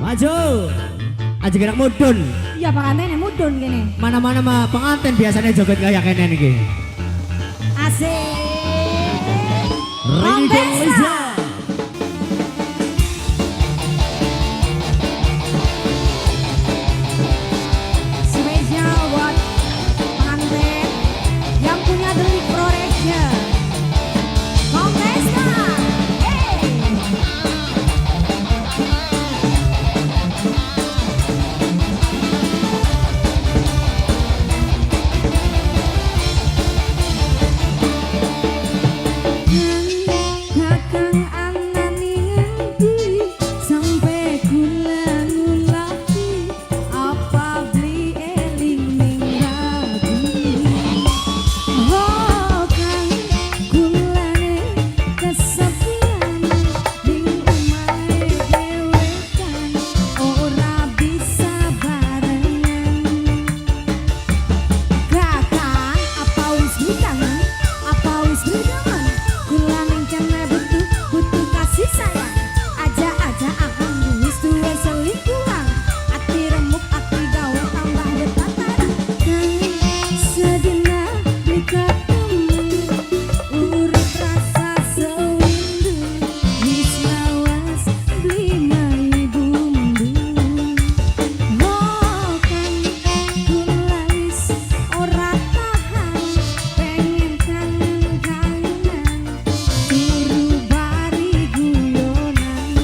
Maju. Aja gerak mudun. Iya, pengantin mudun gini. Mana-mana mah pengantin biasanya joget kayak kene niki. Asik. Rini Pesta. Liza. Spesial buat pengantin yang punya Delik Production. Kontesta. Hey. Kakang anani ngendi sampe kula ngulati apa beli eling ning rabi. Oh kang, kulane kesepian ning omahe dhewekan, ora bisa barengan. Kakang, apa wis beli kangen, apa wis beli demen? Kula ning kene butuh butuh kasih sayang. Aja aja akang wis duwe selingkuhan. Ati remuk, ati gawe tambah betatan. Kang, sedina beli ketemu, urip rasa sewindu, wis lawas beli mai bumbu. Oh kang, kula wis ora tahan, pengen kangen kangenan, turu bari guyonan.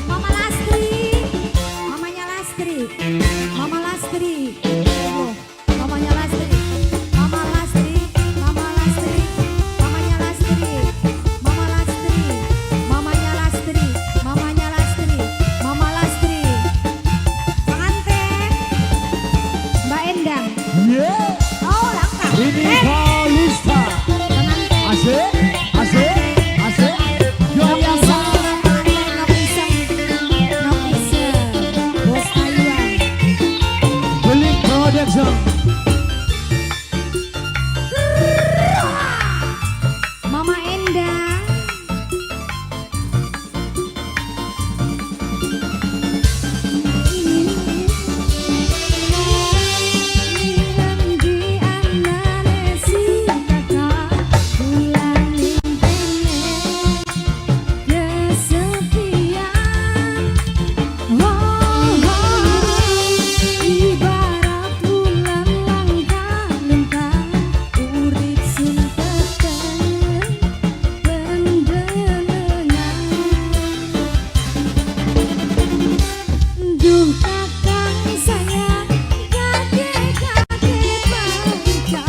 Mama Lastri, mamanya Lastri, Mama Lastri, oh, mamanya Lastri, Mama Lastri, Mama Lastri, mamanya Lastri, Mama Lastri, mamanya Lastri, mamanya Lastri, Mama Lastri, pengantin, Mbak Endang. Yeah. Oh, langkah. Rini Eh, Kalista. Pengantin. Asik, asik, asik. Goyang. Pengantin, nok iseng, nok iseng, bos Taiwan. Delik Production. Mama Endang. Ngendi anane si kakak, kula ning kene kesepian. Oh, ibarat wulan langka lintang, urip sun peteng pendelengan. Duh kakang sayang, kaget-kaget bangga,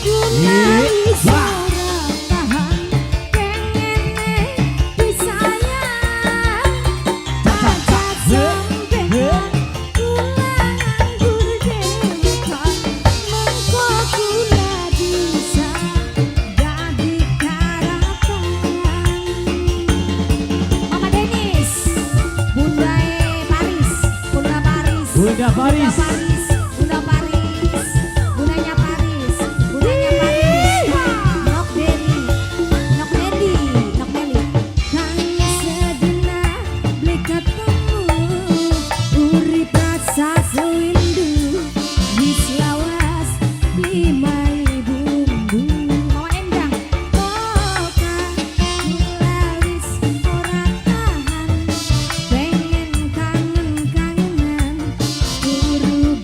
kula wis ora tahan, pengene disayang. Aja sampean, kula nganggur dhewekan, mengko kula bisa dadi karatan. Mama Denis, Bunda Paris, Bunda Paris, Bunda Paris. Paris, Bunda Paris, Bundanya Paris, Bundanya Paris, Nok Deli, Nok Deli, Nok Deli. Kang, sedina beli ketemu, urip rasa sewindu, wis lawas beli mai bumbu. Mama Endang, oh kang, kula wis ora tahan, pengen kangen kangenan, turu.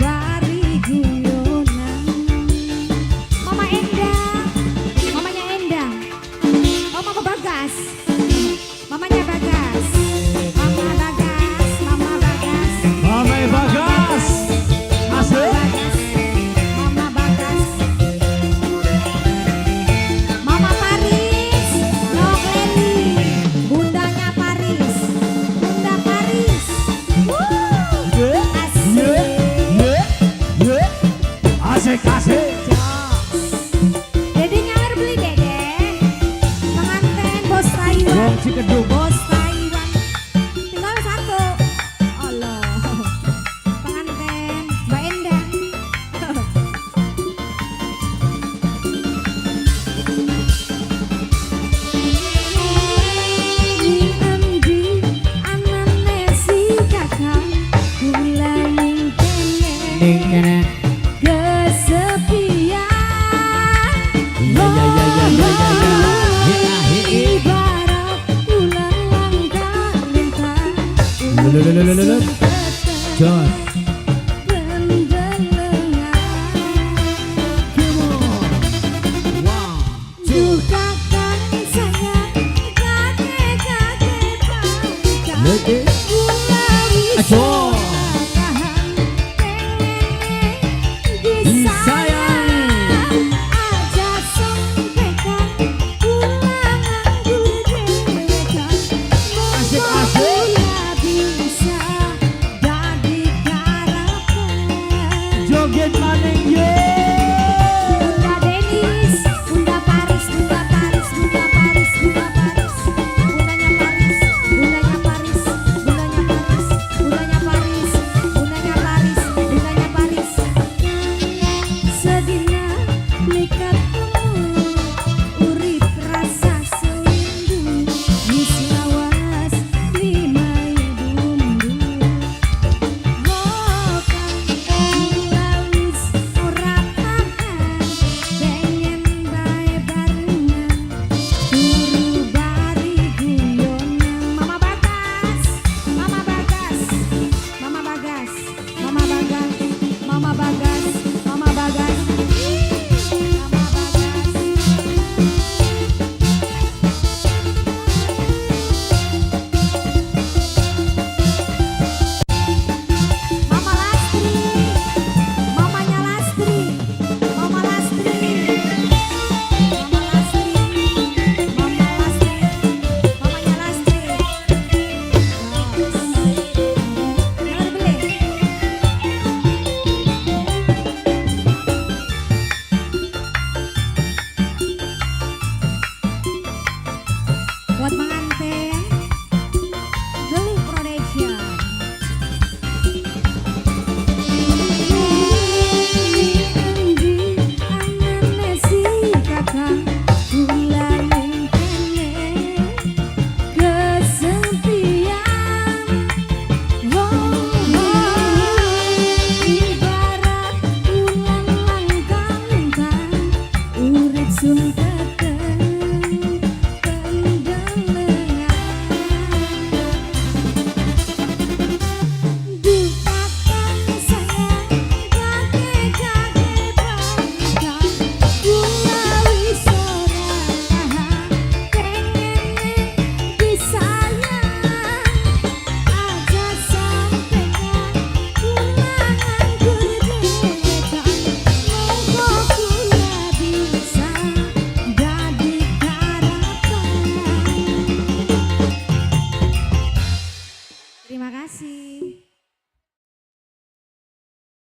Lho, lho, lho, lho. Jos. Pendelengan. Come on. One, two. Duka kang sayang kake-kake bangga. Lagi. Kula wis Aduh. ora tahan, pengen Disayang. disayang. Aja sampe kan kula nganggur dhewekan. Asik, Monggo asik. kula bisa dadi karapan. Joget maning ye. Bunda Denis, Bunda Paris, Bunda Paris, Bunda Paris, Bunda Paris, Bundanya Paris, Bundanya Paris, Bundanya Paris, Bundanya Paris, Bundanya Paris, Bundanya Paris. Sedina nekat temu, urip rasa sewindu, wis lawas limai bumbu. Oh, kang kula wis ora tahan, pengen bae barengan, turu bari guyonan. Mama Bagas, Mama Bagas, Mama Bagas, Mama Bagas, Mama Bagas, Mama Bagas, Mama Bagas. Mama Lastri, mamanya Lastri, Mama Lastri, Mama Lastri, Mama Lastri, mamanya Lastri. Jos. Jangan beli. Buat pengantin, Deli Production. Endi anane si kakang, kula ning kene kesepian. Oh, ibarat bulan langka lintang, urip sun teteng pendelengan. Duka kang sayang kake-kake bangga, kula wis ora tahan, pengen disayang. Aja sampe kan kula nganggur dhewekan, monggo kula bisa dadi karapan. Terima kasih.